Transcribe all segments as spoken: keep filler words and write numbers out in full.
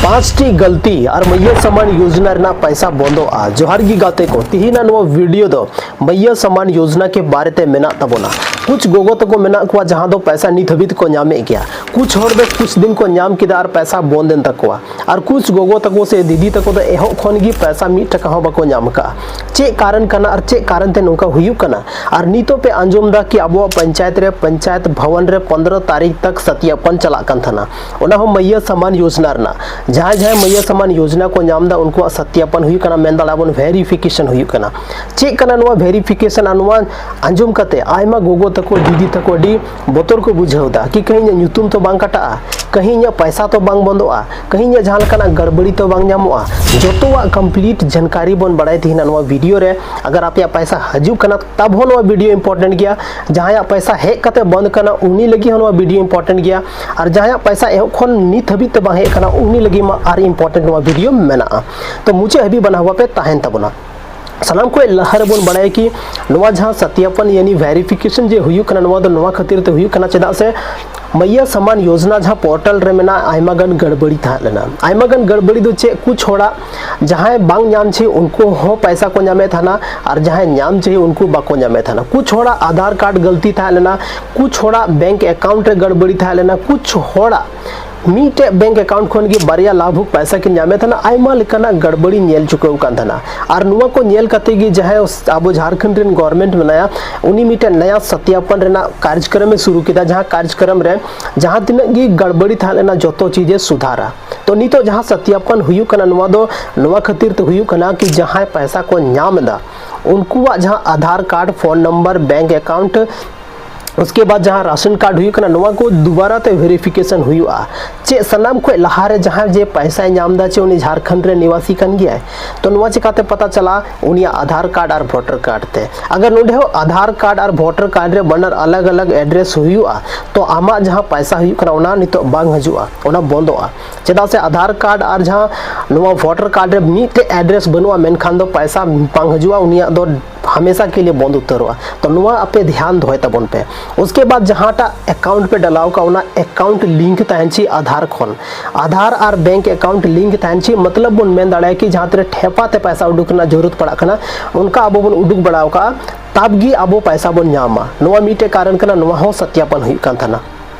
ᱯᱟᱸᱪᱴᱤ ᱜᱟᱞᱛᱤ ᱟᱨ ᱢᱟᱹᱭᱭᱟ ᱥᱟᱢᱟᱱ ᱭᱳᱡᱽᱱᱟ ᱨᱮᱱᱟᱜ ᱯᱟᱭᱥᱟ ᱵᱚᱱᱫᱚᱜᱼᱟ᱾ ᱡᱚᱦᱟᱨ ᱜᱮ ᱜᱟᱛᱮ ᱠᱚ, ᱛᱤᱦᱤᱧᱟᱜ ᱱᱚᱣᱟ ᱵᱷᱤᱰᱤᱭᱳ ᱫᱚ ᱢᱟᱹᱭᱭᱟ ᱥᱟᱢᱟᱱ ᱭᱳᱡᱽᱱᱟ ᱠᱮ ᱵᱟᱨᱮ ᱛᱮ ᱢᱮᱱᱟᱜ ᱛᱟᱵᱚᱱᱟ᱾ ᱠᱩᱪ ᱜᱚᱜᱚ ᱛᱟᱠᱚ ᱢᱮᱱᱟᱜ ᱠᱚᱣᱟ ᱡᱟᱦᱟᱸ ᱫᱚ ᱯᱟᱭᱥᱟ ᱱᱤᱛ ᱦᱟᱹᱵᱤᱡ ᱛᱮᱠᱚ ᱧᱟᱢᱮᱫ ᱜᱮᱭᱟ᱾ ᱠᱩᱪ ᱦᱚᱲ ᱫᱚ ᱠᱩᱪ ᱫᱤᱱ ᱠᱚ ᱧᱟᱢ ᱠᱮᱫᱟ ᱟᱨ ᱯᱟᱭᱥᱟ ᱵᱚᱱᱫ ᱮᱱ ᱛᱟᱠᱚᱣᱟ, ᱟᱨ ᱠᱩᱪ ᱜᱚᱜᱚ ᱛᱟᱠᱚ ᱥᱮ ᱫᱤᱫᱤ ᱛᱟᱠᱚ ᱫᱚ ᱮᱦᱚᱵ ᱠᱷᱚᱱ ᱜᱮ ᱯᱟᱭᱥᱟ ᱢᱤᱫ ᱴᱟᱠᱟ ᱦᱚᱸ ᱵᱟᱠᱚ ᱧᱟᱢ ᱟᱠᱟᱫᱼᱟ᱾ ᱪᱮᱫ ᱠᱟᱨᱚᱱ ᱠᱟᱱᱟ ᱟᱨ ᱪᱮᱫ ᱠᱟᱨᱚᱱ ᱛᱮ ᱱᱚᱝᱠᱟ ᱦᱩᱭᱩᱜ ᱠᱟᱱᱟ? ᱟᱨ ᱱᱤᱛᱚᱜ ᱯᱮ ᱟᱸᱡᱚᱢ ᱮᱫᱟ ᱠᱤ ᱟᱵᱚᱣᱟᱜ ᱯᱚᱧᱪᱟᱭᱮᱛ ᱨᱮ, ᱯᱚᱧᱪᱟᱭᱮᱛ ᱵᱷᱚᱵᱚᱱ ᱨᱮ ᱯᱚᱱᱫᱽᱨᱚ ᱛᱟᱹᱨᱤᱠᱷ ᱛᱟᱠ ᱥᱟᱛᱭᱟᱯᱚᱱ ᱪᱟᱞᱟᱜ ᱠᱟᱱ ᱛᱟᱦᱮᱱᱟ, ᱚᱱᱟ ᱦᱚᱸ ᱢᱟᱹᱭᱭᱟ ᱥᱟᱢᱟᱱ ᱭᱳᱡᱽᱱᱟ ᱨᱮᱱᱟᱜ᱾ ᱡᱟᱦᱟᱸᱭ ᱡᱟᱦᱟᱸᱭ ᱢᱟᱹᱭᱭᱟ ᱥᱟᱢᱟᱱ ᱭᱳᱡᱽᱱᱟ ᱠᱚ ᱧᱟᱢ ᱮᱫᱟ, ᱩᱱᱠᱩᱣᱟᱜ ᱥᱟᱛᱭᱟᱯᱚᱱ ᱦᱩᱭᱩᱜ ᱠᱟᱱᱟ, ᱢᱮᱱ ᱫᱟᱲᱮᱭᱟᱜᱼᱟ ᱵᱚᱱ ᱵᱷᱮᱨᱤᱯᱷᱤᱠᱮᱥᱚᱱ ᱦᱩᱭᱩᱜ ᱠᱟᱱᱟ᱾ ᱪᱮᱫ ᱠᱟᱱᱟ ᱱᱚᱣᱟ ᱵᱷᱮᱨᱤᱯᱷᱤᱠᱮᱥᱚᱱ? ᱟᱨ ᱱᱚᱣᱟ ᱟᱸᱡᱚᱢ ᱠᱟᱛᱮ ᱟᱭᱢᱟ ᱜᱚᱜᱚ ᱛᱟᱠᱚ, ᱫᱤᱫᱤ ᱛᱟᱠᱚ ᱟᱹᱰᱤ ᱵᱚᱛᱚᱨ ᱠᱚ ᱵᱩᱡᱷᱟᱹᱣ ᱮᱫᱟ ᱠᱤ ᱠᱟᱹᱦᱤ ᱤᱧᱟᱹᱜ ᱧᱩᱛᱩᱢ ᱛᱚ ᱵᱟᱝ ᱠᱟᱴᱟᱜᱼᱟ, ᱠᱟᱹᱦᱤ ᱤᱧᱟᱹᱜ ᱯᱟᱭᱥᱟ ᱛᱚ ᱵᱟᱝ ᱵᱚᱱᱫᱚᱜᱼᱟ, ᱠᱟᱹᱦᱤ ᱤᱧᱟᱹᱜ ᱡᱟᱦᱟᱸ ᱞᱮᱠᱟᱱᱟᱜ ᱜᱟᱲᱵᱟᱲᱤ ᱛᱚ ᱵᱟᱝ ᱧᱟᱢᱚᱜᱼᱟ᱾ ᱡᱚᱛᱚᱣᱟᱜ ᱠᱚᱢᱯᱞᱤᱴ ᱡᱟᱱᱠᱟᱨᱤ ᱵᱚᱱ ᱵᱟᱲᱟᱭ ᱛᱟᱦᱮᱱᱟ ᱱᱚᱣᱟ ᱵᱷᱤᱰᱤᱭᱳ ᱨᱮ᱾ ᱟᱜᱟᱨ ᱟᱯᱮᱭᱟᱜ ᱯᱟᱭᱥᱟ ᱦᱤᱡᱩᱜ ᱠᱟᱱᱟ, ᱛᱟᱵ ᱦᱚᱸ ᱱᱚᱣᱟ ᱵᱷᱤᱰᱤᱭᱳ ᱤᱢᱯᱚᱨᱴᱮᱱᱴ ᱜᱮᱭᱟ᱾ ᱡᱟᱦᱟᱸᱭᱟᱜ ᱯᱟᱭᱥᱟ ᱦᱮᱡ ᱠᱟᱛᱮ ᱵᱚᱱᱫ ᱠᱟᱱᱟ, ᱩᱱᱤ ᱞᱟᱹᱜᱤᱫ ᱦᱚᱸ ᱱᱚᱣᱟ ᱵᱷᱤᱰᱤᱭᱳ ᱤᱢᱯᱚᱨᱴᱮᱱᱴ ᱜᱮᱭᱟ᱾ ᱟᱨ ᱡᱟᱦᱟᱸᱭᱟᱜ ᱯᱟᱭᱥᱟ ᱮᱦᱚᱵ ᱠᱷᱚᱱ ᱱᱤᱛ ᱦᱟᱹᱵᱤᱡ ᱛᱮ ᱵᱟᱝ ᱦᱮᱡ ᱠᱟᱱᱟ, ᱩᱱᱤ ᱞᱟᱹᱜᱤᱫ ᱢᱟ ᱟᱨ ᱤᱢᱯᱚᱨᱴᱮᱱᱴ ᱱᱚᱣᱟ ᱵᱷᱤᱰᱤᱭᱳ ᱢᱮᱱᱟᱜᱼᱟ᱾ ᱛᱚ ᱢᱩᱪᱟᱹᱫ ᱦᱟᱹᱵᱤᱡ ᱵᱟᱱᱟ ᱦᱚᱲ ᱯᱮ ᱛᱟᱦᱮᱱ ᱛᱟᱵᱚᱱᱟ᱾ ᱥᱟᱱᱟᱢ ᱠᱷᱚᱱ ᱞᱟᱦᱟ ᱨᱮᱵᱚᱱ ᱵᱟᱲᱟᱭᱟ ᱠᱤ ᱱᱚᱣᱟ ᱡᱟᱦᱟᱸ ᱥᱟᱛᱭᱟᱯᱚᱱ ᱭᱟᱱᱤ ᱵᱷᱮᱨᱤᱯᱷᱤᱠᱮᱥᱚᱱ ᱡᱮ ᱦᱩᱭᱩᱜ ᱠᱟᱱᱟ, ᱱᱚᱣᱟ ᱫᱚ ᱱᱚᱣᱟ ᱠᱷᱟᱹᱛᱤᱨ ᱛᱮ ᱦᱩᱭᱩᱜ ᱠᱟᱱᱟ, ᱪᱮᱫᱟᱜ ᱥᱮ ᱢᱟᱹᱭᱭᱟ ᱥᱟᱢᱟᱱ ᱭᱳᱡᱽᱱᱟ ᱡᱟᱦᱟᱸ ᱯᱳᱨᱴᱟᱞ ᱨᱮ ᱢᱮᱱᱟᱜᱼᱟ, ᱟᱭᱢᱟ ᱜᱟᱱ ᱜᱟᱲᱵᱟᱲᱤ ᱛᱟᱦᱮᱸ ᱞᱮᱱᱟ᱾ ᱟᱭᱢᱟ ᱜᱟᱱ ᱜᱟᱲᱵᱟᱲᱤ ᱫᱚ ᱪᱮᱫ, ᱠᱩᱪ ᱦᱚᱲᱟᱜ ᱡᱟᱦᱟᱸᱭ ᱵᱟᱝ ᱧᱟᱢ ᱪᱮ ᱩᱱᱠᱩ ᱦᱚᱸ ᱯᱟᱭᱥᱟ ᱠᱚ ᱧᱟᱢᱮᱫ ᱛᱟᱦᱮᱱᱟ, ᱟᱨ ᱡᱟᱦᱟᱸᱭ ᱧᱟᱢ ᱪᱮ ᱩᱱᱠᱩ ᱵᱟᱠᱚ ᱧᱟᱢᱮᱫ ᱛᱟᱦᱮᱱᱟ᱾ ᱠᱩᱪ ᱦᱚᱲᱟᱜ ᱟᱫᱷᱟᱨ ᱠᱟᱨᱰ ᱜᱟᱹᱞᱛᱤ ᱛᱟᱦᱮᱸ ᱞᱮᱱᱟ, ᱠᱩᱪ ᱦᱚᱲᱟᱜ ᱵᱮᱝᱠ ᱮᱠᱟᱣᱩᱱᱴ ᱨᱮ ᱜᱟᱲᱵᱟᱲᱤ ᱛᱟᱦᱮᱸ ᱞᱮᱱᱟ, ᱠᱩᱪ ᱦᱚᱲᱟᱜ ᱢᱤᱫᱴᱮᱡ ᱵᱮᱝᱠ ᱮᱠᱟᱣᱩᱱᱴ ᱠᱷᱚᱱ ᱜᱮ ᱵᱟᱨᱭᱟ ᱞᱟᱵᱷᱩᱠ ᱯᱟᱭᱥᱟ ᱠᱤᱱ ᱧᱟᱢᱮᱫ ᱛᱟᱦᱮᱱᱟ᱾ ᱟᱭᱢᱟ ᱞᱮᱠᱟᱱᱟᱜ ᱜᱟᱲᱵᱟᱲᱤ ᱧᱮᱞ ᱪᱩᱠᱟᱹᱣ ᱠᱟᱱ ᱛᱟᱦᱮᱱᱟ᱾ ᱟᱨ ᱱᱚᱣᱟ ᱠᱚ ᱧᱮᱞ ᱠᱟᱛᱮ ᱜᱮ ᱡᱟᱦᱟᱸᱭ ᱟᱵᱚ ᱡᱷᱟᱲᱠᱷᱚᱸᱰ ᱨᱮᱱ ᱜᱚᱵᱷᱚᱨᱱᱢᱮᱱᱴ ᱢᱮᱱᱟᱭᱟ, ᱩᱱᱤ ᱢᱤᱫᱴᱮᱱ ᱱᱟᱭᱟ ᱥᱟᱛᱭᱟᱯᱚᱱ ᱨᱮᱱᱟᱜ ᱠᱟᱨᱡᱚᱠᱨᱚᱢᱮ ᱥᱩᱨᱩ ᱠᱮᱫᱟ, ᱡᱟᱦᱟᱸ ᱠᱟᱨᱡᱚᱠᱨᱚᱢ ᱨᱮ ᱡᱟᱦᱟᱸ ᱛᱤᱱᱟᱹᱜ ᱜᱮ ᱜᱟᱲᱵᱟᱲᱤ ᱛᱟᱦᱮᱸ ᱞᱮᱱᱟ, ᱡᱚᱛᱚ ᱪᱤᱡᱮ ᱥᱩᱫᱷᱟᱨᱟ᱾ ᱛᱚ ᱱᱤᱛᱚᱜ ᱡᱟᱦᱟᱸ ᱥᱟᱛᱭᱟᱯᱚᱱ ᱦᱩᱭᱩᱜ ᱠᱟᱱᱟ, ᱱᱚᱣᱟ ᱫᱚ ᱱᱚᱣᱟ ᱠᱷᱟᱹᱛᱤᱨ ᱛᱮ ᱦᱩᱭᱩᱜ ᱠᱟᱱᱟ ᱠᱤ ᱡᱟᱦᱟᱸᱭ ᱯᱟᱭᱥᱟ ᱠᱚ ᱧᱟᱢ ᱮᱫᱟ, ᱩᱱᱠᱩᱣᱟᱜ ᱡᱟᱦᱟᱸ Aadhaar card, phone number, bank account, ᱩᱥᱠᱮ ᱵᱟᱫ ᱡᱟᱦᱟᱸ ᱨᱟᱥᱚᱱ ᱠᱟᱨᱰ ᱦᱩᱭᱩᱜ ᱠᱟᱱᱟ, ᱱᱚᱣᱟ ᱠᱚ ᱫᱩᱵᱟᱨᱟ ᱛᱮ ᱵᱷᱮᱨᱤᱯᱷᱤᱠᱮᱥᱚᱱ ᱦᱩᱭᱩᱜᱼᱟ᱾ ᱪᱮᱫ ᱥᱟᱱᱟᱢ ᱠᱷᱚᱱ ᱞᱟᱦᱟ ᱨᱮ ᱡᱟᱦᱟᱸᱭ ᱡᱮ ᱯᱟᱭᱥᱟᱭ ᱧᱟᱢ ᱮᱫᱟ, ᱪᱮ ᱩᱱᱤ ᱡᱷᱟᱲᱠᱷᱚᱸᱰ ᱨᱮ ᱱᱤᱣᱟᱥᱤ ᱠᱟᱱ ᱜᱮᱭᱟᱭ, ᱛᱚ ᱱᱚᱣᱟ ᱪᱤᱠᱟᱛᱮ ᱯᱟᱛᱟ ᱪᱟᱞᱟᱜᱼᱟ? ᱩᱱᱤᱭᱟᱜ ᱟᱫᱷᱟᱨ ᱠᱟᱨᱰ ᱟᱨ ᱵᱷᱳᱴᱟᱨ ᱠᱟᱨᱰ ᱛᱮ᱾ ᱟᱜᱟᱨ ᱱᱚᱰᱮ ᱦᱚᱸ ᱟᱫᱷᱟᱨ ᱠᱟᱨᱰ ᱟᱨ ᱵᱷᱳᱴᱟᱨ ᱠᱟᱨᱰ ᱨᱮ ᱵᱟᱱᱟᱨ ᱟᱞᱟᱜᱽ ᱟᱞᱟᱜᱽ ᱮᱰᱨᱮᱥ ᱦᱩᱭᱩᱜᱼᱟ, ᱛᱚ ᱟᱢᱟᱜ ᱡᱟᱦᱟᱸ ᱯᱟᱭᱥᱟ ᱦᱩᱭᱩᱜ ᱠᱟᱱᱟ, ᱚᱱᱟ ᱱᱤᱛᱚᱜ ᱵᱟᱝ ᱦᱤᱡᱩᱜᱼᱟ, ᱚᱱᱟ ᱵᱚᱱᱫᱚᱜᱼᱟ᱾ ᱪᱮᱫᱟᱜ ᱥᱮ ᱟᱫᱷᱟᱨ ᱠᱟᱨᱰ ᱟᱨ ᱡᱟᱦᱟᱸ ᱱᱚᱣᱟ ᱵᱷᱳᱴᱟᱨ ᱠᱟᱨᱰ ᱨᱮ ᱢᱤᱫᱴᱮᱡ ᱮᱰᱨᱮᱥ ᱵᱟᱹᱱᱩᱜᱼᱟ, ᱢᱮᱱᱠᱷᱟᱱ ᱫᱚ ᱯᱟᱭᱥᱟ ᱵᱟᱝ ᱦᱤᱡᱩᱜᱼᱟ, ᱩᱱᱤᱭᱟᱜ ᱫᱚ ᱦᱟᱢᱮᱥᱟ ᱠᱮ ᱞᱤᱭᱮ ᱵᱚᱱᱫ ᱩᱛᱟᱹᱨᱚᱜᱼᱟ᱾ ᱛᱚ ᱱᱚᱣᱟ ᱟᱯᱮ ᱫᱷᱮᱭᱟᱱ ᱫᱚᱦᱚᱭ ᱛᱟᱵᱚᱱ ᱯᱮ᱾ ᱩᱥᱠᱮ ᱵᱟᱫ ᱡᱟᱦᱟᱸᱴᱟᱜ ᱮᱠᱟᱣᱩᱱᱴ ᱯᱮ ᱰᱟᱞᱟᱣ ᱠᱟᱜᱼᱟ, ᱚᱱᱟ ᱮᱠᱟᱣᱩᱱᱴ ᱞᱤᱝᱠ ᱛᱟᱦᱮᱱ ᱪᱟᱹᱦᱤ ᱟᱫᱷᱟᱨ ᱠᱷᱚᱱ᱾ ᱟᱫᱷᱟᱨ ᱟᱨ ᱵᱮᱝᱠ ᱮᱠᱟᱣᱩᱱᱴ ᱞᱤᱝᱠ ᱛᱟᱦᱮᱱ ᱪᱟᱹᱦᱤ, ᱢᱚᱛᱞᱚᱵ ᱵᱚᱱ ᱢᱮᱱ ᱫᱟᱲᱮᱭᱟᱜᱼᱟ ᱠᱤ ᱡᱟᱦᱟᱸ ᱛᱤᱨᱮ ᱴᱷᱮᱯᱟ ᱛᱮ ᱯᱟᱭᱥᱟ ᱩᱰᱩᱠ ᱨᱮᱱᱟᱜ ᱡᱟᱹᱨᱩᱲ ᱯᱟᱲᱟᱜ ᱠᱟᱱᱟ, ᱚᱱᱠᱟ ᱟᱵᱚ ᱵᱚᱱ ᱩᱰᱩᱠ ᱵᱟᱲᱟᱣ ᱠᱟᱜᱼᱟ, ᱛᱟᱵ ᱜᱮ ᱟᱵᱚ ᱯᱟᱭᱥᱟ ᱵᱚᱱ ᱧᱟᱢᱟ᱾ ᱱᱚᱣᱟ ᱢᱤᱫᱴᱮᱡ ᱠᱟᱨᱚᱱ ᱠᱟᱱᱟ, ᱱᱚᱣᱟ ᱦᱚᱸ ᱥᱟᱛᱭᱟᱯᱚᱱ ᱦᱩᱭᱩᱜ ᱠᱟᱱ ᱛᱟᱦᱮᱱᱟ᱾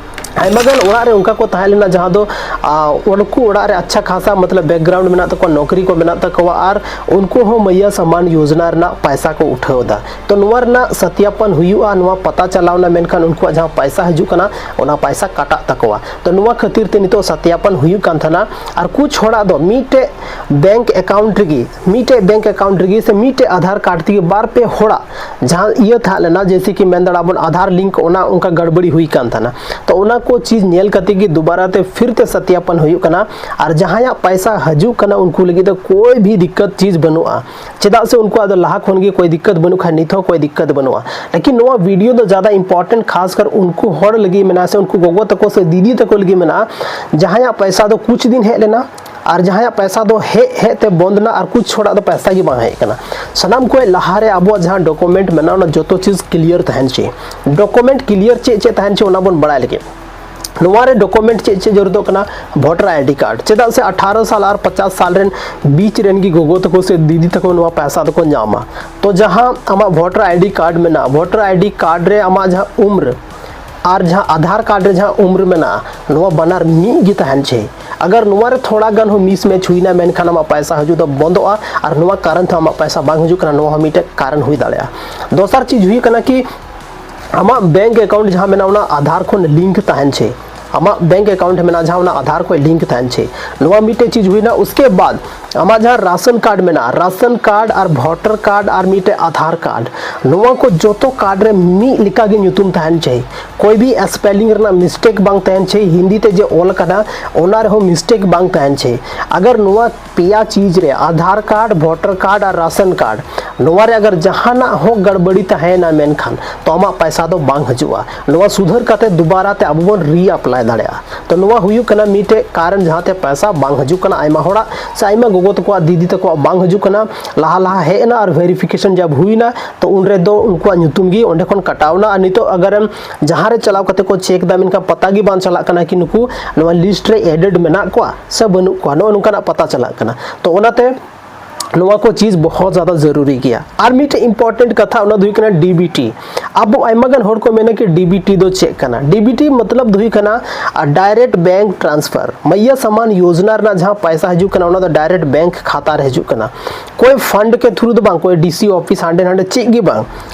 ᱟᱭᱢᱟ ᱜᱟᱱ ᱚᱲᱟᱜ ᱨᱮ ᱚᱱᱠᱟ ᱠᱚ ᱛᱟᱦᱮᱸ ᱞᱮᱱᱟ ᱡᱟᱦᱟᱸ ᱫᱚ, ᱟ, ᱩᱱᱠᱩ ᱚᱲᱟᱜ ᱨᱮ ᱟᱪᱪᱷᱟ ᱠᱷᱟᱥᱟ ᱢᱚᱛᱞᱚᱵ ᱵᱮᱠᱜᱨᱟᱣᱩᱱᱰ ᱢᱮᱱᱟᱜ ᱛᱟᱠᱚᱣᱟ, ᱱᱚᱠᱨᱤ ᱠᱚ ᱢᱮᱱᱟᱜ ᱛᱟᱠᱚᱣᱟ, ᱟᱨ ᱩᱱᱠᱩ ᱦᱚᱸ ᱢᱟᱹᱭᱭᱟ ᱥᱟᱢᱟᱱ ᱭᱳᱡᱽᱱᱟ ᱨᱮᱱᱟᱜ ᱯᱟᱭᱥᱟ ᱠᱚ ᱩᱴᱷᱟᱹᱣ ᱮᱫᱟ᱾ ᱛᱚ ᱱᱚᱣᱟ ᱨᱮᱱᱟᱜ ᱥᱟᱛᱭᱟᱯᱚᱱ ᱦᱩᱭᱩᱜᱼᱟ, ᱱᱚᱣᱟ ᱯᱟᱛᱟ ᱪᱟᱞᱟᱣ ᱮᱱᱟ, ᱢᱮᱱᱠᱷᱟᱱ ᱩᱱᱠᱩᱣᱟᱜ ᱡᱟᱦᱟᱸ ᱯᱟᱭᱥᱟ ᱦᱤᱡᱩᱜ ᱠᱟᱱᱟ, ᱚᱱᱟ ᱯᱟᱭᱥᱟ ᱠᱟᱴᱟᱜ ᱛᱟᱠᱚᱣᱟ᱾ ᱛᱚ ᱱᱚᱣᱟ ᱠᱷᱟᱹᱛᱤᱨ ᱛᱮ ᱱᱤᱛᱚᱜ ᱥᱟᱛᱭᱟᱯᱚᱱ ᱦᱩᱭᱩᱜ ᱠᱟᱱ ᱛᱟᱦᱮᱱᱟ᱾ ᱟᱨ ᱠᱩᱪ ᱦᱚᱲᱟᱜ ᱫᱚ ᱢᱤᱫᱴᱮᱡ ᱵᱮᱝᱠ ᱮᱠᱟᱣᱩᱱᱴ ᱨᱮᱜᱮ, ᱢᱤᱫᱴᱮᱡ ᱵᱮᱝᱠ ᱮᱠᱟᱣᱩᱱᱴ ᱨᱮᱜᱮ ᱥᱮ ᱢᱤᱫᱴᱮᱡ ᱟᱫᱷᱟᱨ ᱠᱟᱨᱰ ᱛᱮᱜᱮ ᱵᱟᱨ ᱯᱮ ᱦᱚᱲᱟᱜ ᱡᱟᱦᱟᱸ ᱤᱭᱟᱹ ᱛᱟᱦᱮᱸ ᱞᱮᱱᱟ, ᱡᱮᱭᱥᱮ ᱠᱤ ᱢᱮᱱ ᱫᱟᱲᱮᱭᱟᱜ ᱵᱚᱱ ᱟᱫᱷᱟᱨ ᱞᱤᱝᱠ, ᱚᱱᱟ ᱚᱱᱠᱟ ᱜᱟᱲᱵᱟᱲᱤ ᱦᱩᱭ ᱠᱟᱱ ᱛᱟᱦᱮᱱᱟ᱾ ᱛᱚ ᱚᱱᱟ ᱠᱚ ᱪᱤᱡᱽ ᱧᱮᱞ ᱠᱟᱛᱮ ᱜᱮ ᱫᱩᱵᱟᱨᱟ ᱛᱮ ᱯᱷᱤᱨ ᱛᱮ ᱥᱟᱛᱭᱟᱯᱚᱱ ᱦᱩᱭᱩᱜ ᱠᱟᱱᱟ᱾ ᱟᱨ ᱡᱟᱦᱟᱸᱭᱟᱜ ᱯᱟᱭᱥᱟ ᱦᱤᱡᱩᱜ ᱠᱟᱱᱟ, ᱩᱱᱠᱩ ᱞᱟᱹᱜᱤᱫ ᱫᱚ ᱠᱳᱭ ᱵᱷᱤ ᱫᱤᱠᱠᱟᱛ ᱪᱤᱡᱽ ᱵᱟᱹᱱᱩᱜᱼᱟ, ᱪᱮᱫᱟᱜ ᱥᱮ ᱩᱱᱠᱩᱣᱟᱜ ᱫᱚ ᱞᱟᱦᱟ ᱠᱷᱚᱱ ᱜᱮ ᱠᱳᱭ ᱫᱤᱠᱠᱟᱛ ᱵᱟᱹᱱᱩᱜ ᱠᱷᱟᱱ ᱱᱤᱛ ᱦᱚᱸ ᱠᱳᱭ ᱫᱤᱠᱠᱟᱛ ᱵᱟᱹᱱᱩᱜᱼᱟ᱾ ᱞᱮᱠᱤᱱ ᱱᱚᱣᱟ ᱵᱷᱤᱰᱤᱭᱳ ᱫᱚ ᱡᱟᱫᱟ ᱤᱢᱯᱚᱨᱴᱮᱱᱴ ᱠᱷᱟᱥ ᱠᱟᱨ ᱩᱱᱠᱩ ᱦᱚᱲ ᱞᱟᱹᱜᱤᱫ ᱢᱮᱱᱟᱜᱼᱟ, ᱥᱮ ᱩᱱᱠᱩ ᱜᱚᱜᱚ ᱛᱟᱠᱚ ᱥᱮ ᱫᱤᱫᱤ ᱛᱟᱠᱚ ᱞᱟᱹᱜᱤᱫ ᱢᱮᱱᱟᱜᱼᱟ, ᱡᱟᱦᱟᱸᱭᱟᱜ ᱯᱟᱭᱥᱟ ᱫᱚ ᱠᱩᱪ ᱫᱤᱱ ᱦᱮᱡ ᱞᱮᱱᱟ, ᱟᱨ ᱡᱟᱦᱟᱸᱭᱟᱜ ᱯᱟᱭᱥᱟ ᱫᱚ ᱦᱮᱡ ᱦᱮᱡ ᱛᱮ ᱵᱚᱱᱫ ᱮᱱᱟ, ᱟᱨ ᱠᱩᱪ ᱦᱚᱲᱟᱜ ᱫᱚ ᱯᱟᱭᱥᱟ ᱜᱮ ᱵᱟᱝ ᱦᱮᱡ ᱟᱠᱟᱱᱟ᱾ ᱥᱟᱱᱟᱢ ᱠᱷᱚᱱ ᱞᱟᱦᱟᱨᱮ ᱟᱵᱚᱣᱟᱜ ᱡᱟᱦᱟᱸ ᱰᱚᱠᱩᱢᱮᱱᱴ ᱢᱮᱱᱟᱜᱼᱟ, ᱚᱱᱟ ᱡᱚᱛᱚ ᱪᱤᱡᱽ ᱠᱞᱤᱭᱟᱨ ᱛᱟᱦᱮᱱ ᱪᱟᱹᱦᱤ᱾ ᱰᱚᱠᱩᱢᱮᱱᱴ ᱠᱞᱤᱭᱟᱨ ᱪᱮᱫ ᱪᱮᱫ ᱛᱟᱦᱮᱱ ᱪᱟᱹᱦᱤ, ᱚᱱᱟ ᱵᱚᱱ ᱵᱟᱲᱟᱭ ᱞᱟᱹᱜᱤᱫ᱾ ᱱᱚᱣᱟ ᱨᱮ ᱰᱚᱠᱩᱢᱮᱱᱴ ᱪᱮᱫ ᱪᱮᱫ ᱡᱟᱹᱨᱩᱲᱚᱜ ᱠᱟᱱᱟ? ᱵᱷᱳᱴᱟᱨ ᱟᱭᱰᱤ ᱠᱟᱨᱰ, ᱪᱮᱫᱟᱜ ᱥᱮ ᱟᱴᱷᱟᱨᱚ ᱥᱟᱞ ᱟᱨ ᱯᱚᱪᱟᱥ ᱥᱟᱞ ᱨᱮᱱ ᱵᱤᱪ ᱨᱮᱱ ᱜᱮ ᱜᱚᱜᱚ ᱛᱟᱠᱚ ᱥᱮ ᱫᱤᱫᱤ ᱛᱟᱠᱚ ᱱᱚᱣᱟ ᱯᱟᱭᱥᱟ ᱫᱚᱠᱚ ᱧᱟᱢᱟ᱾ ᱛᱚ ᱡᱟᱦᱟᱸ ᱟᱢᱟᱜ ᱵᱷᱳᱴᱟᱨ ᱟᱭᱰᱤ ᱠᱟᱨᱰ ᱢᱮᱱᱟᱜᱼᱟ, ᱵᱷᱳᱴᱟᱨ ᱟᱭᱰᱤ ᱠᱟᱨᱰ ᱨᱮ ᱟᱢᱟᱜ ᱡᱟᱦᱟᱸ ᱩᱢᱨ ᱟᱨ ᱡᱟᱦᱟᱸ ᱟᱫᱷᱟᱨ ᱠᱟᱨᱰ ᱨᱮ ᱡᱟᱦᱟᱸ ᱩᱢᱨ ᱢᱮᱱᱟᱜᱼᱟ, ᱱᱚᱣᱟ ᱵᱟᱱᱟᱨ ᱢᱤᱫ ᱜᱮ ᱛᱟᱦᱮᱱ ᱪᱟᱹᱦᱤ᱾ ᱟᱜᱟᱨ ᱱᱚᱣᱟ ᱨᱮ ᱛᱷᱚᱲᱟ ᱜᱟᱱ ᱦᱚᱸ ᱢᱤᱥᱢᱮᱪ ᱦᱩᱭᱱᱟ, ᱢᱮᱱᱠᱷᱟᱱ ᱟᱢᱟᱜ ᱯᱟᱭᱥᱟ ᱦᱤᱡᱩᱜ ᱫᱚ ᱵᱚᱱᱫᱚᱜᱼᱟ, ᱟᱨ ᱱᱚᱣᱟ ᱠᱟᱨᱚᱱ ᱛᱮ ᱟᱢᱟᱜ ᱯᱟᱭᱥᱟ ᱵᱟᱝ ᱦᱤᱡᱩᱜ ᱠᱟᱱᱟ, ᱱᱚᱣᱟ ᱦᱚᱸ ᱢᱤᱫᱴᱮᱡ ᱠᱟᱨᱚᱱ ᱦᱩᱭ ᱫᱟᱲᱮᱭᱟᱜᱼᱟ᱾ ᱫᱚᱥᱟᱨ ᱪᱤᱡᱽ ᱦᱩᱭᱩᱜ ᱠᱟᱱᱟ ᱠᱤ ᱟᱢᱟᱜ ᱵᱮᱝᱠ ᱮᱠᱟᱣᱩᱱᱴ ᱡᱟᱦᱟᱸ ᱢᱮᱱᱟᱜᱼᱟ, ᱚᱱᱟ ᱟᱫᱷᱟᱨ ᱠᱷᱚᱱ ᱞᱤᱝᱠ ᱛᱟᱦᱮᱱ ᱪᱟᱹᱦᱤ᱾ ᱟᱢᱟᱜ ᱵᱮᱝᱠ ᱮᱠᱟᱣᱩᱱᱴ ᱢᱮᱱᱟᱜᱼᱟ, ᱡᱟᱦᱟᱸ ᱚᱱᱟ ᱟᱫᱷᱟᱨ ᱠᱷᱚᱱ ᱞᱤᱝᱠ ᱛᱟᱦᱮᱱ ᱪᱟᱹᱦᱤ᱾ ᱱᱚᱣᱟ ᱢᱤᱫᱴᱮᱡ ᱪᱤᱡᱽ ᱦᱩᱭᱱᱟ᱾ ᱩᱥᱠᱮ ᱵᱟᱫ ᱟᱢᱟᱜ ᱡᱟᱦᱟᱸ ᱨᱟᱥᱚᱱ ᱠᱟᱨᱰ ᱢᱮᱱᱟᱜᱼᱟ, ᱨᱟᱥᱚᱱ ᱠᱟᱨᱰ ᱟᱨ ᱵᱷᱳᱴᱟᱨ ᱠᱟᱨᱰ ᱟᱨ ᱢᱤᱫᱴᱮᱡ ᱟᱫᱷᱟᱨ ᱠᱟᱨᱰ, ᱱᱚᱣᱟ ᱠᱚ ᱡᱚᱛᱚ ᱠᱟᱨᱰ ᱨᱮ ᱢᱤᱫ ᱞᱮᱠᱟᱜᱮ ᱧᱩᱛᱩᱢ ᱛᱟᱦᱮᱱ ᱪᱟᱹᱦᱤ᱾ ᱠᱳᱭ ᱵᱷᱤ ᱥᱯᱮᱞᱤᱝ ᱨᱮᱱᱟᱜ ᱢᱤᱥᱴᱮᱠ ᱵᱟᱝ ᱛᱟᱦᱮᱱ ᱪᱟᱹᱦᱤ, ᱦᱤᱱᱫᱤ ᱛᱮ ᱡᱮ ᱚᱞ ᱟᱠᱟᱱᱟ ᱚᱱᱟ ᱨᱮᱦᱚᱸ ᱢᱤᱥᱴᱮᱠ ᱵᱟᱝ ᱛᱟᱦᱮᱱ ᱪᱟᱹᱦᱤ᱾ ᱟᱜᱟᱨ ᱱᱚᱣᱟ ᱯᱮᱭᱟ ᱪᱤᱡᱽ ᱨᱮ, ᱟᱫᱷᱟᱨ ᱠᱟᱨᱰ, ᱵᱷᱳᱴᱟᱨ ᱠᱟᱨᱰ ᱟᱨ ᱨᱟᱥᱚᱱ ᱠᱟᱨᱰ, ᱱᱚᱣᱟ ᱨᱮ ᱟᱜᱟᱨ ᱡᱟᱦᱟᱱᱟᱜ ᱦᱚᱸ ᱜᱟᱲᱵᱟᱲᱤ ᱛᱟᱦᱮᱸᱭᱮᱱᱟ, ᱢᱮᱱᱠᱷᱟᱱ ᱛᱚ ᱟᱢᱟᱜ ᱯᱟᱭᱥᱟ ᱫᱚ ᱵᱟᱝ ᱦᱤᱡᱩᱜᱼᱟ᱾ ᱱᱚᱣᱟ ᱥᱩᱫᱷᱟᱹᱨ ᱠᱟᱛᱮ ᱫᱩᱵᱟᱨᱟ ᱛᱮ ᱟᱵᱚ ᱵᱚᱱ ᱨᱤ ᱟᱯᱞᱟᱭ ᱫᱟᱲᱮᱭᱟᱜᱼᱟ᱾ ᱛᱚ ᱱᱚᱣᱟ ᱦᱩᱭᱩᱜ ᱠᱟᱱᱟ ᱢᱤᱫᱴᱮᱡ ᱠᱟᱨᱚᱱ, ᱡᱟᱦᱟᱸᱛᱮ ᱯᱚᱭᱥᱟ ᱵᱟᱝ ᱦᱤᱡᱩᱜ ᱠᱟᱱᱟ ᱟᱭᱢᱟ ᱦᱚᱲᱟᱜ, ᱥᱮ ᱟᱭᱢᱟ ᱜᱚᱜᱚ ᱛᱟᱠᱚᱣᱟᱜ, ᱫᱤᱫᱤ ᱛᱟᱠᱚᱣᱟᱜ ᱵᱟᱝ ᱦᱤᱡᱩᱜ ᱠᱟᱱᱟ᱾ ᱞᱟᱦᱟ ᱞᱟᱦᱟ ᱦᱮᱡ ᱮᱱᱟ ᱟᱨ ᱵᱷᱮᱨᱤᱯᱷᱤᱠᱮᱥᱚᱱ ᱡᱟᱵ ᱦᱩᱭᱱᱟ, ᱛᱚ ᱩᱱ ᱨᱮᱫᱚ ᱩᱱᱠᱩᱣᱟᱜ ᱧᱩᱛᱩᱢ ᱜᱮ ᱚᱸᱰᱮ ᱠᱷᱚᱱ ᱠᱟᱴᱟᱣ ᱮᱱᱟ᱾ ᱟᱨ ᱱᱤᱛᱚᱜ ᱟᱜᱟᱨᱮᱢ ᱡᱟᱦᱟᱸ ᱨᱮ ᱪᱟᱞᱟᱣ ᱠᱟᱛᱮ ᱠᱚ ᱪᱮᱠ ᱮᱫᱟ, ᱢᱮᱱᱠᱷᱟᱱ ᱯᱟᱛᱟ ᱜᱮ ᱵᱟᱝ ᱪᱟᱞᱟᱜ ᱠᱟᱱᱟ ᱠᱤ ᱱᱩᱠᱩ ᱱᱚᱣᱟ ᱞᱤᱥᱴ ᱨᱮ ᱮᱰᱮᱰ ᱢᱮᱱᱟᱜ ᱠᱚᱣᱟ ᱥᱮ ᱵᱟᱹᱱᱩᱜ ᱠᱚᱣᱟ, ᱱᱚᱜᱼᱚ ᱱᱚᱝᱠᱟᱱᱟᱜ ᱯᱟᱛᱟ ᱪᱟᱞᱟᱜ ᱠᱟᱱᱟ᱾ ᱛᱚ ᱚᱱᱟᱛᱮ ᱱᱚᱣᱟ ᱠᱚ ᱪᱤᱡᱽ ᱵᱚᱦᱚᱛ ᱡᱟᱫᱟ ᱡᱟᱹᱨᱩᱨᱤ ᱜᱮᱭᱟ᱾ ᱟᱨ ᱢᱤᱫᱴᱮᱡ ᱤᱢᱯᱚᱨᱴᱮᱱᱴ ᱠᱟᱛᱷᱟ, ᱚᱱᱟ ᱫᱚ ᱦᱩᱭᱩᱜ ᱠᱟᱱᱟ ᱰᱤᱵᱤᱴᱤ᱾ ᱟᱵᱚ ᱟᱭᱢᱟ ᱜᱟᱱ ᱦᱚᱲ ᱠᱚ ᱢᱮᱱᱟ ᱠᱤ ᱰᱤᱵᱤᱴᱤ ᱫᱚ ᱪᱮᱫ ᱠᱟᱱᱟ? ᱰᱤᱵᱤᱴᱤ ᱢᱚᱛᱞᱚᱵ ᱫᱚ ᱦᱩᱭᱩᱜ ᱠᱟᱱᱟ ᱰᱟᱭᱨᱮᱠᱴ ᱵᱮᱝᱠ ᱴᱨᱟᱱᱥᱯᱷᱟᱨ, ᱢᱟᱭᱭᱟ ᱥᱟᱢᱟᱱ ᱭᱳᱡᱽᱱᱟ ᱨᱮᱱᱟᱜ ᱡᱟᱦᱟᱸ ᱯᱚᱭᱥᱟ ᱦᱤᱡᱩᱜ ᱠᱟᱱᱟ, ᱚᱱᱟ ᱫᱚ ᱰᱟᱭᱨᱮᱠᱴ ᱵᱮᱝᱠ ᱠᱷᱟᱛᱟ ᱨᱮ ᱦᱤᱡᱩᱜ ᱠᱟᱱᱟ᱾ ᱠᱳᱭ ᱯᱷᱟᱱᱰ ᱠᱮ ᱛᱷᱨᱩ ᱫᱚ ᱵᱟᱝ, ᱠᱳᱭ ᱰᱤᱥᱤ ᱚᱯᱷᱤᱥ ᱦᱟᱸᱰᱮ ᱱᱟᱸᱰᱮ ᱪᱮᱫ ᱜᱮ ᱵᱟᱝ,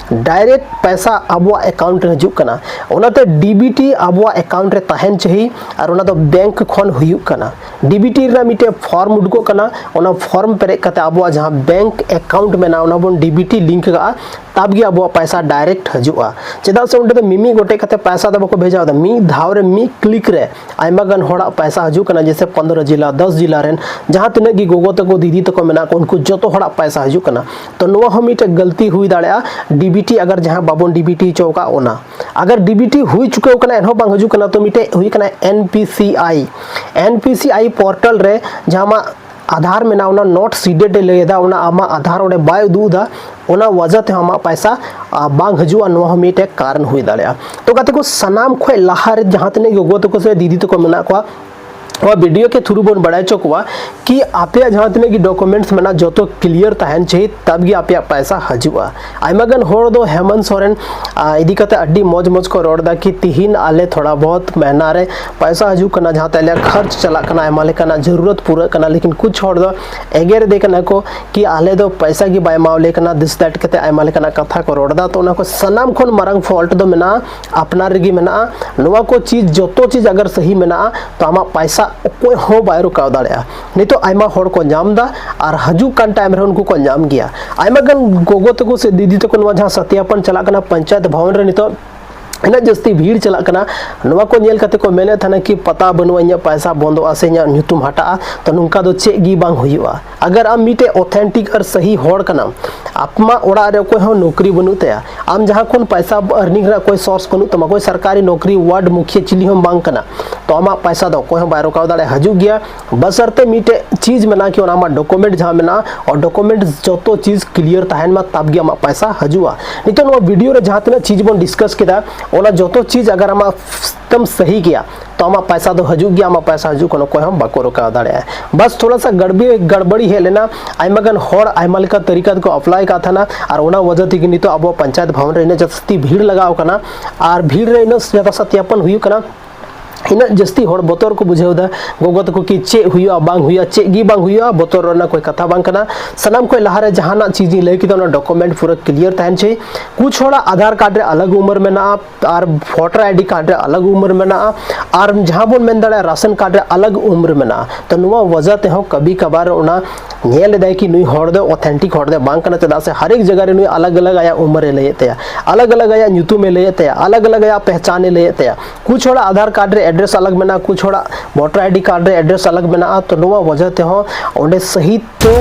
ᱰᱟᱭᱨᱮᱠᱴ ᱯᱚᱭᱥᱟ ᱟᱵᱚᱣᱟᱜ ᱮᱠᱟᱣᱩᱱᱴ ᱨᱮ ᱦᱤᱡᱩᱜ ᱠᱟᱱᱟ᱾ ᱚᱱᱟᱛᱮ ᱰᱤᱵᱤᱴᱤ ᱟᱵᱚᱣᱟᱜ ᱮᱠᱟᱣᱩᱱᱴ ᱨᱮ ᱛᱟᱦᱮᱱ ᱪᱟᱹᱦᱤ, ᱟᱨ ᱚᱱᱟ ᱫᱚ ᱵᱮᱝᱠ ᱠᱷᱚᱱ ᱦᱩᱭᱩᱜ ᱠᱟᱱᱟ᱾ ᱰᱤᱵᱤᱴᱤ ᱨᱮᱱᱟᱜ ᱢᱤᱫᱴᱮᱡ ᱯᱷᱚᱨᱢ ᱩᱰᱩᱠᱚᱜ ᱠᱟᱱᱟ, ᱚᱱᱟ ᱯᱷᱚᱨᱢ ᱯᱮᱨᱮᱡ ᱠᱟᱛᱮ ᱟᱵᱚᱣᱟᱜ ᱡᱟᱦᱟᱸ ᱵᱮᱝᱠ ᱮᱠᱟᱣᱩᱱᱴ ᱢᱮᱱᱟᱜᱼᱟ, ᱚᱱᱟ ᱵᱚᱱ ᱰᱤᱵᱤᱴᱤ ᱞᱤᱝᱠ ᱠᱟᱜᱼᱟ, ᱛᱟᱵ ᱜᱮ ᱟᱵᱚᱣᱟᱜ ᱯᱚᱭᱥᱟ ᱰᱟᱭᱨᱮᱠᱴ ᱦᱤᱡᱩᱜᱼᱟ᱾ ᱪᱮᱫᱟᱜ ᱥᱮ ᱚᱸᱰᱮ ᱫᱚ ᱢᱤᱢᱤᱫ ᱜᱚᱴᱮᱡ ᱠᱟᱛᱮ ᱯᱚᱭᱥᱟ ᱫᱚ ᱵᱟᱠᱚ ᱵᱷᱮᱡᱟᱣ ᱮᱫᱟ, ᱢᱤᱫ ᱫᱷᱟᱣ ᱨᱮ ᱢᱤᱫ ᱠᱞᱤᱠ ᱨᱮ ᱟᱭᱢᱟ ᱜᱟᱱ ᱦᱚᱲᱟᱜ ᱯᱚᱭᱥᱟ ᱦᱤᱡᱩᱜ ᱠᱟᱱᱟ᱾ ᱡᱮᱭᱥᱮ ᱯᱚᱱᱫᱽᱨᱚ ᱡᱤᱞᱟ, ᱫᱚᱥ ᱡᱤᱞᱟ ᱨᱮᱱ ᱡᱟᱦᱟᱸ ᱛᱤᱱᱟᱹᱜ ᱜᱮ ᱜᱚᱜᱚ ᱛᱟᱠᱚ, ᱫᱤᱫᱤ ᱛᱟᱠᱚ ᱢᱮᱱᱟᱜ ᱠᱚ, ᱩᱱᱠᱩ ᱡᱚᱛᱚ ᱦᱚᱲᱟᱜ ᱯᱚᱭᱥᱟ ᱦᱤᱡᱩᱜ ᱠᱟᱱᱟ᱾ ᱛᱚ ᱱᱚᱣᱟ ᱦᱚᱸ ᱢᱤᱫᱴᱮᱡ ᱜᱟᱹᱞᱛᱤ ᱦᱩᱭ ᱫᱟᱲᱮᱭᱟᱜᱼᱟ᱾ ᱰᱤᱵᱤᱴᱤ ᱟᱜᱟᱨ ᱡᱟᱦᱟᱸ ᱵᱟᱵᱚᱱ ᱰᱤᱵᱤᱴᱤ ᱦᱚᱪᱚ ᱟᱠᱟᱫ ᱚᱱᱟ, ᱟᱜᱟᱨ ᱰᱤᱵᱤᱴᱤ ᱦᱩᱭ ᱪᱩᱠᱟᱹᱣ ᱠᱟᱱᱟ ᱮᱱᱦᱚᱸ ᱵᱟᱝ ᱦᱤᱡᱩᱜ ᱠᱟᱱᱟ, ᱛᱚ ᱢᱤᱫᱴᱮᱡ ᱦᱩᱭᱩᱜ ᱠᱟᱱᱟ ᱮᱱ ᱯᱤ ᱥᱤ ᱟᱭ᱾ ᱮᱱ ᱯᱤ ᱥᱤ ᱟᱭ ᱯᱳᱨᱴᱟᱞ ᱨᱮ ᱡᱟᱦᱟᱸ ᱟᱢᱟᱜ ᱟᱫᱷᱟᱨ ᱢᱮᱱᱟᱜᱼᱟ, ᱚᱱᱟ ᱱᱚᱴ ᱥᱤᱰᱮᱰ ᱮ ᱞᱟᱹᱭ ᱮᱫᱟ, ᱚᱱᱟ ᱟᱢᱟᱜ ᱟᱫᱷᱟᱨ ᱚᱸᱰᱮ ᱵᱟᱭ ᱩᱫᱩᱜ ᱮᱫᱟ, ᱚᱱᱟ ᱣᱟᱡᱟ ᱛᱮᱦᱚᱸ ᱟᱢᱟᱜ ᱯᱚᱭᱥᱟ, ᱟ, ᱵᱟᱝ ᱦᱤᱡᱩᱜᱼᱟ᱾ ᱱᱚᱣᱟ ᱦᱚᱸ ᱢᱤᱫᱴᱮᱡ ᱠᱟᱨᱚᱱ ᱦᱩᱭ ᱫᱟᱲᱮᱭᱟᱜᱼᱟ᱾ ᱛᱚ ᱜᱟᱛᱮ ᱠᱚ, ᱥᱟᱱᱟᱢ ᱠᱷᱚᱱ ᱞᱟᱦᱟ ᱨᱮ ᱡᱟᱦᱟᱸ ᱛᱤᱱᱟᱹᱜ ᱜᱮ ᱜᱚᱜᱚ ᱛᱟᱠᱚ ᱥᱮ ᱫᱤᱫᱤ ᱛᱟᱠᱚ ᱢᱮᱱᱟᱜ ᱠᱚᱣᱟ, ᱱᱚᱣᱟ ᱵᱷᱤᱰᱤᱭᱳ ᱠᱮ ᱛᱷᱨᱩ ᱵᱚᱱ ᱵᱟᱲᱟᱭ ᱦᱚᱪᱚ ᱠᱚᱣᱟ ᱠᱤ ᱟᱯᱮᱭᱟᱜ ᱡᱟᱦᱟᱸ ᱛᱤᱱᱟᱹᱜ ᱜᱮ ᱰᱚᱠᱩᱢᱮᱱᱴᱥ ᱢᱮᱱᱟᱜᱼᱟ, ᱡᱚᱛᱚ ᱠᱞᱤᱭᱟᱨ ᱛᱟᱦᱮᱱ ᱪᱟᱹᱦᱤ, ᱛᱟᱵ ᱜᱮ ᱟᱯᱮᱭᱟᱜ ᱯᱚᱭᱥᱟ ᱦᱤᱡᱩᱜᱼᱟ᱾ ᱟᱭᱢᱟ ᱜᱟᱱ ᱦᱚᱲ ᱫᱚ ᱦᱮᱢᱚᱱᱛ ᱥᱚᱨᱮᱱ, ᱟ, ᱤᱫᱤ ᱠᱟᱛᱮ ᱟᱹᱰᱤ ᱢᱚᱡᱽ ᱢᱚᱡᱽ ᱠᱚ ᱨᱚᱲ ᱮᱫᱟ ᱠᱤ ᱛᱤᱦᱤᱧ ᱟᱞᱮ ᱛᱷᱚᱲᱟ ᱵᱚᱦᱚᱛ ᱢᱮᱦᱱᱟ ᱨᱮ ᱯᱚᱭᱥᱟ ᱦᱤᱡᱩᱜ ᱠᱟᱱᱟ, ᱡᱟᱦᱟᱸ ᱛᱮ ᱟᱞᱮᱭᱟᱜ ᱠᱷᱚᱨᱪ ᱪᱟᱞᱟᱜ ᱠᱟᱱᱟ, ᱟᱭᱢᱟ ᱞᱮᱠᱟᱱᱟᱜ ᱡᱟᱹᱨᱩᱨᱚᱛ ᱯᱩᱨᱟᱹᱜ ᱠᱟᱱᱟ᱾ ᱞᱮᱠᱤᱱ ᱠᱩᱪ ᱦᱚᱲ ᱫᱚ ᱮᱜᱮᱨ ᱫᱮ ᱠᱟᱱᱟ ᱠᱚ ᱠᱤ ᱟᱞᱮ ᱫᱚ ᱯᱚᱭᱥᱟ ᱜᱮ ᱵᱟᱭ ᱮᱢᱟᱣ ᱞᱮ ᱠᱟᱱᱟ, ᱫᱤᱥ ᱫᱮᱴ ᱠᱟᱛᱮ ᱟᱭᱢᱟ ᱞᱮᱠᱟᱱᱟᱜ ᱠᱟᱛᱷᱟ ᱠᱚ ᱨᱚᱲ ᱮᱫᱟ᱾ ᱛᱚ ᱚᱱᱟ ᱠᱚ ᱥᱟᱱᱟᱢ ᱠᱷᱚᱱ ᱢᱟᱨᱟᱝ ᱯᱷᱚᱞᱴ ᱫᱚ ᱢᱮᱱᱟᱜᱼᱟ ᱟᱯᱱᱟᱨ ᱨᱮᱜᱮ ᱢᱮᱱᱟᱜᱼᱟ᱾ ᱱᱚᱣᱟ ᱠᱚ ᱪᱤᱡᱽ, ᱡᱚᱛᱚ ᱪᱤᱡᱽ ᱟᱜᱟᱨ ᱥᱟᱹᱦᱤ ᱢᱮᱱᱟᱜᱼᱟ, ᱛᱚ ᱟᱢᱟᱜ ᱯᱚᱭᱥᱟ ᱚᱠᱚᱭ ᱦᱚᱸ ᱵᱟᱭ ᱨᱩᱠᱟᱣ ᱫᱟᱲᱮᱭᱟᱜᱼᱟ᱾ ᱱᱤᱛᱚᱜ ᱟᱭᱢᱟ ᱦᱚᱲ ᱠᱚ ᱧᱟᱢ ᱮᱫᱟ ᱟᱨ ᱦᱤᱡᱩᱜ ᱠᱟᱱ ᱴᱟᱭᱤᱢ ᱨᱮ ᱩᱱᱠᱩ ᱠᱚ ᱧᱟᱢ ᱜᱮᱭᱟ᱾ ᱟᱭᱢᱟ ᱜᱟᱱ ᱜᱚᱜᱚ ᱛᱟᱠᱚ ᱥᱮ ᱫᱤᱫᱤ ᱛᱟᱠᱚ ᱱᱚᱣᱟ ᱡᱟᱦᱟᱸ ᱥᱟᱛᱭᱟᱯᱚᱱ ᱪᱟᱞᱟᱜ ᱠᱟᱱᱟ ᱯᱚᱧᱪᱟᱭᱮᱛ ᱵᱷᱚᱵᱚᱱ ᱨᱮ, ᱱᱤᱛᱚᱜ ᱩᱱᱟᱹᱜ ᱡᱟᱹᱥᱛᱤ ᱵᱷᱤᱲ ᱪᱟᱞᱟᱜ ᱠᱟᱱᱟ᱾ ᱱᱚᱣᱟ ᱠᱚ ᱧᱮᱞ ᱠᱟᱛᱮ ᱠᱚ ᱢᱮᱱᱮᱫ ᱛᱟᱦᱮᱱᱟ ᱠᱤ ᱯᱟᱛᱟ ᱵᱟᱹᱱᱩᱜᱼᱟ, ᱤᱧᱟᱹᱜ ᱯᱟᱭᱥᱟ ᱵᱚᱱᱫᱚᱜᱼᱟ ᱥᱮ ᱤᱧᱟᱹᱜ ᱧᱩᱛᱩᱢ ᱦᱟᱴᱟᱜᱼᱟ᱾ ᱛᱚ ᱱᱚᱝᱠᱟ ᱫᱚ ᱪᱮᱫ ᱜᱮ ᱵᱟᱝ ᱦᱩᱭᱩᱜᱼᱟ᱾ ᱟᱜᱟᱨ ᱟᱢ ᱢᱤᱫᱴᱮᱡ authentic ᱟᱨ ᱥᱟᱹᱦᱤ ᱦᱚᱲ ᱠᱟᱱᱟᱢ, ᱟᱢᱟᱜ ᱚᱲᱟᱜ ᱨᱮ ᱚᱠᱚᱭ ᱦᱚᱸ ᱱᱚᱠᱨᱤ ᱵᱟᱹᱱᱩᱜ ᱛᱟᱭᱟ, ᱟᱢ ᱡᱟᱦᱟᱸ ᱠᱷᱚᱱ ᱯᱟᱭᱥᱟ earning ᱨᱮᱱᱟᱜ ᱚᱠᱚᱭ source ᱵᱟᱹᱱᱩᱜ ᱛᱟᱢᱟ, ᱚᱠᱚᱭ ᱥᱚᱨᱠᱟᱨᱤ ᱱᱚᱠᱨᱤ ᱣᱟᱨᱰ ᱢᱩᱠᱷᱤᱭᱟᱹ ᱪᱤᱞᱤ ᱦᱚᱸ ᱵᱟᱝ ᱠᱟᱱᱟ, ᱛᱚ ᱟᱢᱟᱜ ᱯᱟᱭᱥᱟ ᱫᱚ ᱚᱠᱚᱭ ᱦᱚᱸ ᱵᱟᱭ ᱨᱚᱠᱟᱣ ᱫᱟᱲᱮᱭᱟᱜᱼᱟ, ᱦᱤᱡᱩᱜ ᱜᱮᱭᱟ᱾ ᱵᱟᱥᱟᱨᱛᱮ ᱢᱤᱫᱴᱮᱡ ᱪᱤᱡᱽ ᱢᱮᱱᱟᱜᱼᱟ ᱠᱤ ᱚᱱᱟ ᱟᱢᱟᱜ document ᱡᱟᱦᱟᱸ ᱢᱮᱱᱟᱜᱼᱟ, ᱚᱱᱟ document ᱡᱚᱛᱚ ᱪᱤᱡᱽ clear ᱛᱟᱦᱮᱱ ᱢᱟ, ᱛᱟᱵ ᱜᱮ ᱟᱢᱟᱜ ᱯᱟᱭᱥᱟ ᱦᱤᱡᱩᱜᱼᱟ᱾ ᱱᱤᱛᱚᱜ ᱱᱚᱣᱟ video ᱨᱮ ᱡᱟᱦᱟᱸ ᱛᱤᱱᱟᱹᱜ ᱪᱤᱡᱽ ᱵᱚᱱ discuss ᱠᱮᱫᱟ, ᱚᱱᱟ ᱡᱚᱛᱚ ᱪᱤᱡᱽ ᱟᱜᱟᱨ ᱟᱢᱟᱜ ᱮᱠᱫᱚᱢ ᱥᱟᱹᱦᱤ ᱜᱮᱭᱟ, ᱛᱚ ᱟᱢᱟᱜ ᱯᱟᱭᱥᱟ ᱫᱚ ᱦᱤᱡᱩᱜ ᱜᱮᱭᱟ, ᱟᱢᱟᱜ ᱯᱟᱭᱥᱟ ᱦᱤᱡᱩᱜ ᱠᱟᱱᱟ, ᱚᱠᱚᱭ ᱦᱚᱸ ᱵᱟᱠᱚ ᱨᱚᱠᱟᱣ ᱫᱟᱲᱮᱭᱟᱜᱼᱟ᱾ ᱵᱟᱥ ᱛᱷᱚᱲᱟ ᱥᱟ ᱜᱟᱲᱵᱤ ᱜᱟᱲᱵᱟᱲᱤ ᱦᱮᱡ ᱞᱮᱱᱟ, ᱟᱭᱢᱟ ᱜᱟᱱ ᱦᱚᱲ ᱟᱭᱢᱟ ᱞᱮᱠᱟ ᱛᱟᱹᱨᱤᱠᱟ ᱛᱮᱠᱚ apply ᱠᱟᱜ ᱛᱟᱦᱮᱱᱟ, ᱟᱨ ᱚᱱᱟ ᱣᱟᱡᱟ ᱛᱮᱜᱮ ᱱᱤᱛᱚᱜ ᱟᱵᱚ ᱯᱚᱧᱪᱟᱭᱮᱛ ᱵᱷᱚᱵᱚᱱ ᱨᱮ ᱤᱱᱟᱹᱜ ᱡᱟᱹᱥᱛᱤ ᱵᱷᱤᱲ ᱞᱟᱜᱟᱣ ᱠᱟᱱᱟ, ᱟᱨ ᱵᱷᱤᱲ ᱨᱮ ᱤᱱᱟᱹᱜ ᱡᱟᱫᱟ ᱥᱟᱛᱭᱟᱯᱚᱱ ᱦᱩᱭᱩᱜ ᱠᱟᱱᱟ᱾ ᱤᱱᱟᱹᱜ ᱡᱟᱹᱥᱛᱤ ᱦᱚᱲ ᱵᱚᱛᱚᱨ ᱠᱚ ᱵᱩᱡᱷᱟᱹᱣ ᱮᱫᱟ, ᱜᱚᱜᱚ ᱛᱟᱠᱚ ᱠᱤ ᱪᱮᱫ ᱦᱩᱭᱩᱜᱼᱟ ᱵᱟᱝ ᱦᱩᱭᱩᱜᱼᱟ, ᱪᱮᱫ ᱜᱮ ᱵᱟᱝ ᱦᱩᱭᱩᱜᱼᱟ, ᱵᱚᱛᱚᱨ ᱨᱮᱱᱟᱜ ᱠᱳᱭ ᱠᱟᱛᱷᱟ ᱵᱟᱝ ᱠᱟᱱᱟ᱾ ᱥᱟᱱᱟᱢ ᱠᱷᱚᱱ ᱞᱟᱦᱟᱨᱮ ᱡᱟᱦᱟᱱᱟᱜ ᱪᱤᱡᱽ ᱤᱧ ᱞᱟᱹᱭ ᱠᱮᱫᱟ, ᱚᱱᱟ document ᱯᱩᱨᱟᱹ clear ᱛᱟᱦᱮᱱ ᱪᱟᱹᱭ᱾ ᱠᱩᱪ ᱦᱚᱲᱟᱜ ᱟᱫᱷᱟᱨ ᱠᱟᱨᱰ ᱨᱮ ᱟᱞᱟᱜᱽ ᱩᱢᱮᱨ ᱢᱮᱱᱟᱜᱼᱟ, ᱟᱨ voter ID card ᱨᱮ ᱟᱞᱟᱜᱽ ᱩᱢᱮᱨ ᱢᱮᱱᱟᱜᱼᱟ, ᱟᱨ ᱡᱟᱦᱟᱸ ᱵᱚᱱ ᱢᱮᱱ ᱫᱟᱲᱮᱭᱟᱜᱼᱟ ration card ᱨᱮ ᱟᱞᱟᱜᱽ ᱩᱢᱮᱨ ᱢᱮᱱᱟᱜᱼᱟ᱾ ᱛᱚ ᱱᱚᱣᱟ ᱣᱟᱡᱟ ᱛᱮᱦᱚᱸ ᱠᱟᱵᱷᱤ ᱠᱟᱵᱷᱟᱨ ᱚᱱᱟ ᱧᱮᱞ ᱮᱫᱟᱭ ᱠᱤ ᱱᱩᱭ ᱦᱚᱲ ᱫᱚ authentic ᱦᱚᱲ ᱫᱚ ᱵᱟᱝ ᱠᱟᱱᱟ, ᱪᱮᱫᱟᱜ ᱥᱮ ᱦᱟᱨ ᱮᱠ ᱡᱟᱭᱜᱟ ᱨᱮ ᱱᱩᱭ ᱟᱞᱟᱜᱽ ᱟᱞᱟᱜᱽ ᱟᱭᱟᱜ ᱩᱢᱮᱨ ᱮ ᱞᱟᱹᱭᱮᱫ ᱛᱟᱭᱟ, ᱟᱞᱟᱜᱽ ᱟᱞᱟᱜᱽ ᱟᱭᱟᱜ ᱧᱩᱛᱩᱢ ᱮ ᱞᱟᱹᱭᱮᱫ ᱛᱟᱭᱟ, ᱟᱞᱟᱜᱽ ᱟᱞᱟᱜᱽ ᱟᱭᱟᱜ ᱯᱮᱦᱪᱟᱱ ᱮ ᱞᱟᱹᱭᱮᱫ ᱛᱟᱭᱟ᱾ ᱠᱩᱪ ᱦᱚᱲᱟᱜ ᱟᱫᱷᱟᱨ ᱠᱟᱨᱰ ᱨᱮ address ᱟᱞᱟᱜᱽ ᱢᱮᱱᱟᱜᱼᱟ, ᱠᱩᱪ ᱦᱚᱲᱟᱜ voter ID card ᱨᱮ address ᱟᱞᱟᱜᱽ ᱢᱮᱱᱟᱜᱼᱟ᱾ ᱛᱚ ᱱᱚᱣᱟ ᱣᱟᱡᱟ ᱛᱮᱦᱚᱸ ᱚᱸᱰᱮ ᱥᱟᱹᱦᱤ ᱛᱮ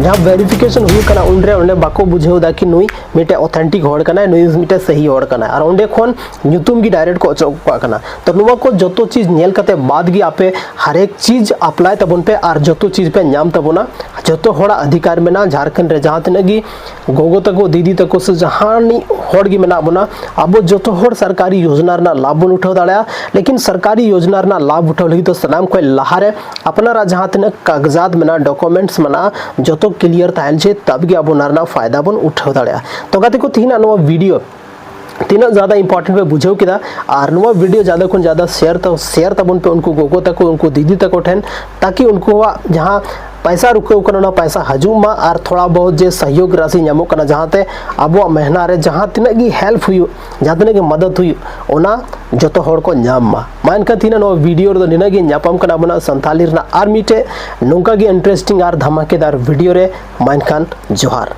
ᱡᱟᱦᱟᱸ verification ᱦᱩᱭᱩᱜ ᱠᱟᱱᱟ, ᱩᱱᱨᱮ ᱚᱸᱰᱮ ᱵᱟᱠᱚ ᱵᱩᱡᱷᱟᱹᱣ ᱮᱫᱟ ᱠᱤ ᱱᱩᱭ ᱢᱤᱫᱴᱮᱡ authentic ᱦᱚᱲ ᱠᱟᱱᱟᱭ, ᱱᱩᱭ ᱢᱤᱫᱴᱮᱡ ᱥᱟᱹᱦᱤ ᱦᱚᱲ ᱠᱟᱱᱟᱭ, ᱟᱨ ᱚᱸᱰᱮ ᱠᱷᱚᱱ ᱧᱩᱛᱩᱢ ᱜᱮ direct ᱠᱚ ᱚᱪᱚᱜ ᱠᱟᱜ ᱠᱟᱱᱟ᱾ ᱛᱚ ᱱᱚᱣᱟ ᱠᱚ ᱡᱚᱛᱚ ᱪᱤᱡᱽ ᱧᱮᱞ ᱠᱟᱛᱮ ᱵᱟᱫ ᱜᱮ ᱟᱯᱮ ᱦᱟᱨ ᱮᱠ ᱪᱤᱡᱽ apply ᱛᱟᱵᱚᱱ ᱯᱮ, ᱟᱨ ᱡᱚᱛᱚ ᱪᱤᱡᱽ ᱯᱮ ᱧᱟᱢ ᱛᱟᱵᱚᱱᱟ᱾ ᱡᱚᱛᱚ ᱦᱚᱲᱟᱜ ᱚᱫᱷᱤᱠᱟᱨ ᱢᱮᱱᱟᱜᱼᱟ᱾ ᱡᱷᱟᱲᱠᱷᱚᱸᱰ ᱨᱮ ᱡᱟᱦᱟᱸ ᱛᱤᱱᱟᱹᱜ ᱜᱮ ᱜᱚᱜᱚ ᱛᱟᱠᱚ, ᱫᱤᱫᱤ ᱛᱟᱠᱚ ᱥᱮ ᱡᱟᱦᱟᱱᱤᱡ ᱦᱚᱲ ᱜᱮ ᱢᱮᱱᱟᱜ ᱵᱚᱱᱟ, ᱟᱵᱚ ᱡᱚᱛᱚ ᱦᱚᱲ ᱥᱚᱨᱠᱟᱨᱤ ᱭᱳᱡᱽᱱᱟ ᱨᱮᱱᱟᱜ ᱞᱟᱵᱷ ᱵᱚᱱ ᱩᱴᱷᱟᱹᱣ ᱫᱟᱲᱮᱭᱟᱜᱼᱟ᱾ ᱞᱮᱠᱤᱱ ᱥᱚᱨᱠᱟᱨᱤ ᱭᱳᱡᱽᱱᱟ ᱨᱮᱱᱟᱜ ᱞᱟᱵᱷ ᱩᱴᱷᱟᱹᱣ ᱞᱟᱹᱜᱤᱫ ᱫᱚ ᱥᱟᱱᱟᱢ ᱠᱷᱚᱱ ᱞᱟᱦᱟᱨᱮ ᱟᱯᱱᱟᱨᱟᱜ ᱡᱟᱦᱟᱸ ᱛᱤᱱᱟᱹᱜ ᱠᱟᱜᱡᱟᱛ ᱢᱮᱱᱟᱜᱼᱟ, documents ᱢᱮᱱᱟᱜᱼᱟ, ᱡᱚᱛᱚ clear ᱛᱟᱦᱮᱱ ᱪᱟᱹᱭ, ᱛᱟᱵ ᱜᱮ ᱟᱵᱚ ᱚᱱᱟ ᱨᱮᱱᱟᱜ ᱯᱷᱟᱭᱫᱟ ᱵᱚᱱ ᱩᱴᱷᱟᱹᱣ ᱫᱟᱲᱮᱭᱟᱜᱼᱟ᱾ ᱛᱚ ᱜᱟᱛᱮ ᱠᱚ, ᱛᱮᱦᱮᱧᱟᱜ ᱱᱚᱣᱟ video ᱛᱤᱱᱟᱹᱜ ᱡᱟᱫᱟ important ᱯᱮ ᱵᱩᱡᱷᱟᱹᱣ ᱠᱮᱫᱟ, ᱟᱨ ᱱᱚᱣᱟ video ᱡᱟᱫᱟ ᱠᱷᱚᱱ ᱡᱟᱫᱟ share ᱛᱟ-, share ᱛᱟᱵᱚᱱ ᱯᱮ ᱩᱱᱠᱩ ᱜᱚᱜᱚ ᱛᱟᱠᱚ, ᱩᱱᱠᱩ ᱫᱤᱫᱤ ᱛᱟᱠᱚ ᱴᱷᱮᱱ, ᱛᱟᱠᱤ ᱩᱱᱠᱩᱣᱟᱜ ᱡᱟᱦᱟᱸ ᱯᱟᱭᱥᱟ ᱨᱩᱠᱟᱹᱣ ᱠᱟᱱᱟ, ᱚᱱᱟ ᱯᱟᱭᱥᱟ ᱦᱤᱡᱩᱜ ᱢᱟ, ᱟᱨ ᱛᱷᱚᱲᱟ ᱵᱚᱦᱩᱛ ᱡᱮ ᱥᱚᱦᱭᱳᱜᱽ ᱨᱟᱥᱤ ᱧᱟᱢᱚᱜ ᱠᱟᱱᱟ, ᱡᱟᱦᱟᱸᱛᱮ ᱟᱵᱚᱣᱟᱜ ᱢᱮᱦᱱᱟ ᱨᱮ ᱡᱟᱦᱟᱸ ᱛᱤᱱᱟᱹᱜ ᱜᱮ help ᱦᱩᱭᱩᱜ, ᱡᱟᱦᱟᱸ ᱛᱤᱱᱟᱹᱜ ᱜᱮ ᱢᱟᱫᱟᱫ ᱦᱩᱭᱩᱜ, ᱚᱱᱟ ᱡᱚᱛᱚ ᱦᱚᱲ ᱠᱚ ᱧᱟᱢ ᱢᱟ᱾ ᱢᱟ ᱮᱱᱠᱷᱟᱱ ᱛᱮᱦᱮᱧᱟᱜ ᱱᱚᱣᱟ video ᱨᱮᱫᱚ ᱱᱤᱱᱟᱹᱜ ᱜᱮ᱾ ᱧᱟᱯᱟᱢ ᱠᱟᱱᱟ ᱵᱚᱱ ᱥᱟᱱᱛᱷᱟᱞᱤ ᱨᱮᱱᱟᱜ ᱟᱨ ᱢᱤᱫᱴᱮᱡ ᱱᱚᱝᱠᱟ ᱜᱮ interesting ᱟᱨ ᱫᱷᱟᱢᱟᱠᱮᱫᱟᱨ video ᱨᱮ᱾ ᱢᱟ ᱮᱱᱠᱷᱟᱱ ᱡᱚᱦᱟᱨ᱾